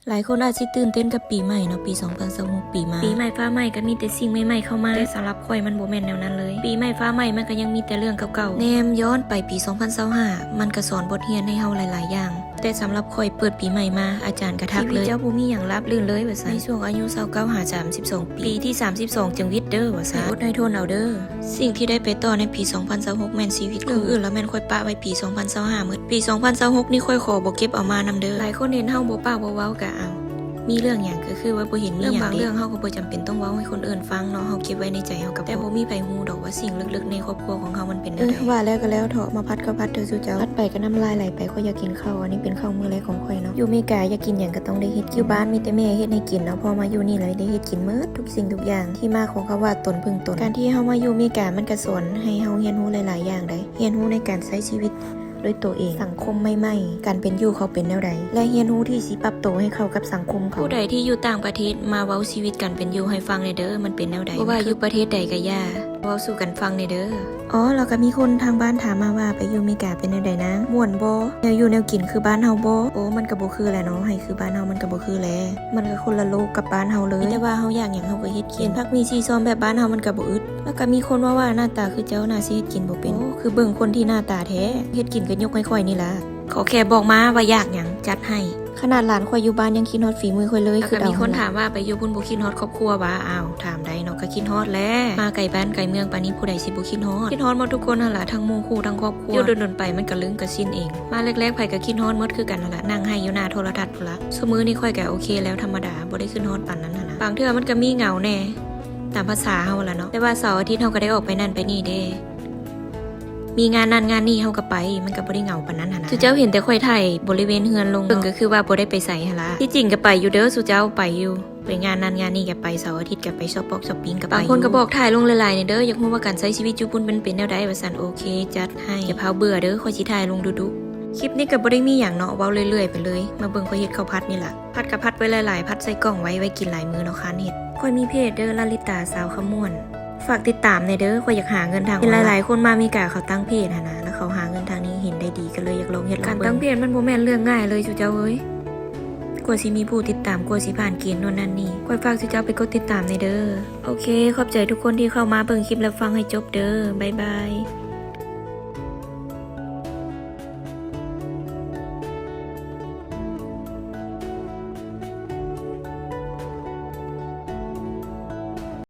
ຫຼາຍຄົນອາດຊິຕື່ນເຕັ້ນກັບປີໃໝ່ເນາະ, ປີສອງພັນຊາວຫົກປີມາ ປີໃໝ່ຟ້າໃໝ່ກໍມີແຕ່ສິ່ງໃໝ່ໆເຂົ້າມາ, ແຕ່ສຳລັບຂ້ອຍມັນບໍ່ແມ່ນແນວນັ້ນເລີຍ. ປີໃໝ່ຟ້າໃໝ່ມັນກໍຍັງມີແຕ່ເລື່ອງເກົ່າໆ. ແນມຍ້ອນໄປປີສອງພັນຊາວຫ້າ ມັນກໍສອນບົດຮຽນໃຫ້ເຮົາຫຼາຍໆຢ່າງ, ແຕ່ສຳລັບຂ້ອຍເປີດປີໃໝ່ມາ ອາຈານກໍທັກເລີຍ, ຊີວິດເຈົ້າບໍ່ມີຫຍັງລາບລື່ນເລີຍ ວ່າຊັ້ນ. ໃນຊ່ວງອາຍຸຊາວເກົ້າຫາສາມສິບສອງປີ, ປີທີສາມສິບສອງຈຶ່ງຫວິດເດີ້ ວ່າຊັ້ນ. ໃຫ້ອົດໃຫ້ທົນເອົາເດີ້. ສິ່ງທີ່ໄດ້ໄປຕໍ່ໃນປີສອງພັນຊາວຫົກແມ່ນຊີວິດ, ເລື່ອງອື່ນລະແມ່ນຂ້ອຍປະໄວ້ປີສອງພັນຊາວຫ້າໝົດ. ປີສອງພັນຊາວຫົກນີ້ຂ້ອຍຂໍບໍ່ເກັບເອົາມານຳເດີ້. ຫຼາຍຄົນເຫັນເຮົາບໍ່ປາກບໍ່ເວົ້າກະເອົາ, ມີເລື່ອງຫຍັງກໍຄືວ່າບໍ່ເຫັນມີຫຍັງເດ. ເລື່ອງບາງເລື່ອງເຮົາກໍບໍ່ຈຳເປັນຕ້ອງເວົ້າໃຫ້ຄົນອື່ນຟັງເນາະ, ເຮົາເກັບໄວ້ໃນໃຈເຮົາກໍພໍ. ແຕ່ບໍ່ມີໃຜຮູ້ດອກວ່າສິ່ງເລິກໆໃນຄອບຄົວຂອງເຮົາມັນເປັນແນວໃດ. ເອີ ວ່າແລ້ວກໍແລ້ວເຖາະ, ມາພັດກໍພັດເຖາະສູ່ເຈົ້າ. ພັດໄປກໍນ້ຳລາຍໄຫຼໄປ, ຂ້ອຍຢາກກິນເຂົ້າ, ອັນນີ້ເປັນເຂົ້າມື້ແລກຂອງຂ້ອຍເນາະ. ຢູ່ເມກາຢາກກິນຫຍັງກໍຕ້ອງໄດ້ເຮັດກິນ. ຢູ່ບ້ານມີແຕ່ແມ່ເຮັດໃຫ້ກິນເນາະ, ພໍມາຢູ່ນີ້ລະໄດ້ເຮັດກິນໝົດທຸກສິ່ງທຸກຢ່າງ. ທີ່ມາຂອງຄຳວ່າຕົນເພິ່ງຕົນ, ການທີ່ເຮົາມາຢູ່ເມກາມັນກໍສອນໃຫ້ເຮົາຮຽນຮູ້ຫຼາຍໆຢ່າງໃດ໋. ຮຽນຮູ້ໃນການໃຊ້ຊີວິດດ້ວຍໂຕເອງ, ສັງຄົມໃໝ່ໆ, ການເປັນຢູ່ເຂົາເປັນແນວໃດ ແລະ ຮຽນຮູ້ທີ່ຊິປັບໂຕໃຫ້ເຂົ້າກັບສັງຄົມເຂົາ. ຜູ້ໃດທີ່ຢູ່ຕ່າງປະເທດ ມາເວົ້າຊີວິດການເປັນຢູ່ໃຫ້ຟັງແດ່ເດີ້, ມັນເປັນແນວໃດ? ບໍ່ວ່າຢູ່ປະເທດໃດກໍຢ່າ, ເວົ້າສູ່ກັນຟັງແດ່ເດີ້. ອໍ ແລ້ວກໍມີຄົນທາງບ້ານຖາມມາວ່າ ໄປຢູ່ເມກາເປັນແນວໃດນາງ? ມ່ວນບໍ່? ແນວຢູ່ແນວກິນຄືບ້ານເຮົາບໍ່? ໂອ້ ມັນກໍບໍ່ຄືແຫຼະເນາະ, ໃຫ້ຄືບ້ານເຮົາມັນກໍບໍ່ຄືແຫຼະ. ມັນກໍຄົນລະໂລກກັບບ້ານເຮົາເລີຍ. ມີແຕ່ວ່າເຮົາຢາກຫຍັງເຮົາກໍເຮັດກິນ. ເຫັນຜັກໝີ່ສີ່ຊອມແບບບ້ານເຮົາມັນກໍບໍ່ອຶດ. ແລ້ວກໍມີຄົນເວົ້າວ່າໜ້າຕາຄືເຈົ້າໜ້າຊິເຮັດກິນບໍ່ເປັນ. ໂອ້ ຄືເບິ່ງຄົນທີ່ໜ້າຕາແທ້. ເຮັດກິນກໍຍົກໃຫ້ຂ້ອຍນີ້ລະ. ຂໍແຄ່ບອກມາວ່າຢາກຫຍັງ ຈັດໃຫ້. ຂະໜາດຫຼານຂ້ອຍຢູ່ບ້ານຍັງຄິດຮອດຝີມືຂ້ອຍເລີຍ. ແລ້ວກໍມີຄົນຖາມວ່າ ໄປຢູ່ພຸ້ນບໍ່ຄິດຮອດຄອບຄົວຫວາ? ອ້າວ ຖາມໄດ້ເນາະ, ກໍຄິດຮອດແຫຼະ. ມາໄກບ້ານໄກເມືອງປານນີ້ ຜູ້ໃດຊິບໍ່ຄິດຮອດ? ຄິດຮອດໝົດທຸກຄົນຫັ້ນລະ, ທັງໝູ່ຄູ່ທັງຄອບຄົວ. ຢູ່ດົນໆໄປມັນກໍລືມກໍຊິນເອງ. ມາແລກໆໃຜກໍຄິດຮອດໝົດຄືກັນຫັ້ນລະ, ນັ່ງໄຫ້ຢູ່ໜ້າໂທລະທັດພຸ້ນລະ. ຊຸມື້ນີ້ຂ້ອຍກໍໂອເຄແລ້ວ, ທຳມະດາ, ບໍ່ໄດ້ຄິດຮອດປານນັ້ນຫັ້ນນະ. ບາງເທື່ອມັນກໍມີເຫງົາແດ່ ຕາມພາສາເຮົາຫັ້ນລະເນາະ, ແຕ່ວ່າເສົາອາທິດເຮົາກໍໄດ້ອອກໄປນັ້ນໄປນີ້ເດ້. ມີງານນັ້ນງານນີ້ເຮົາກໍໄປ, ມັນກໍບໍ່ໄດ້ເຫງົາປານນັ້ນຫັ້ນນະ. ຄືເຈົ້າເບິ່ງແຕ່ຂ້ອຍຖ່າຍບໍລິເວນເຮືອນລົງ, ເບິ່ງກໍຄືວ່າບໍ່ໄດ້ໄປໃສຫັ້ນລະ. ທີ່ຈິງກໍໄປຢູ່ເດີ້, ສູ່ເຈົ້າໄປຢູ່, ໄປງານນັ້ນງານນີ້ກໍໄປ, ເສົາອາທິດກໍໄປ, ຊັອບປອກຊັອບປິງກໍໄປ. ບາງຄົນກໍບອກ ຖ່າຍລົງຫຼາຍໆແດ່ເດີ້, ຢາກຮູ້ວ່າການໃຊ້ຊີວິດຢູ່ພຸ້ນມັນເປັນແນວໃດ ວ່າຊັ້ນ. ໂອເຄ ຈັດໃຫ້. ຢ່າພາວເບື່ອເດີ້, ຂ້ອຍຊິຖ່າຍລົງດຸໆ. ຄລິບນີ້ກໍບໍ່ໄດ້ມີຫຍັງເນາະ, ເວົ້າເລື້ອຍໆໄປເລີຍ. ມາເບິ່ງຂ້ອຍເຮັດເຂົ້າຜັດນີ້ລະ. ຜັດກໍຜັດໄວ້ຫຼາຍໆ, ຜັດໃສ່ກ່ອງໄວ້, ໄວ້ກິນຫຼາຍມື້ເນາະ, ຄານເຮັດ. ຂ້ອຍມີເພຈເດີ້, ລາລິຕາ ສາວຄຳມ່ວນ. ຝາກຕິດຕາມແດ່ເດີ້, ຂ້ອຍຢາກຫາເງິນທາງອອນລາຍ. ເຫັນຫຼາຍໆຄົນມາເມກາເຂົາຕັ້ງເພຈຫັ້ນນະ, ແລ້ວເຂົາຫາເງິນທາງນີ້ເຫັນໄດ້ດີ, ກໍເລີຍຢາກລອງເຮັດລອງເບິ່ງ. ການຕັ້ງເພຈມັນບໍ່ແມ່ນເລື່ອງງ່າຍເລີຍ ສູ່ເຈົ້າເອີຍ. ກວ່າຊິມີຜູ້ຕິດຕາມ, ກວ່າຊິຜ່ານເກນໂນ່ນນັ້ນນີ້. ຂ້ອຍຝາກສູ່ເຈົ້າໄປກົດຕິດຕາມແດ່ເດີ້. ໂອເຄ, ຂອບໃຈທຸກຄົນທີ່ເຂົ້າມາເບິ່ງຄລິບ ແລະ ຟັງໃຫ້ຈົບເດີ້. ບາຍບາຍ.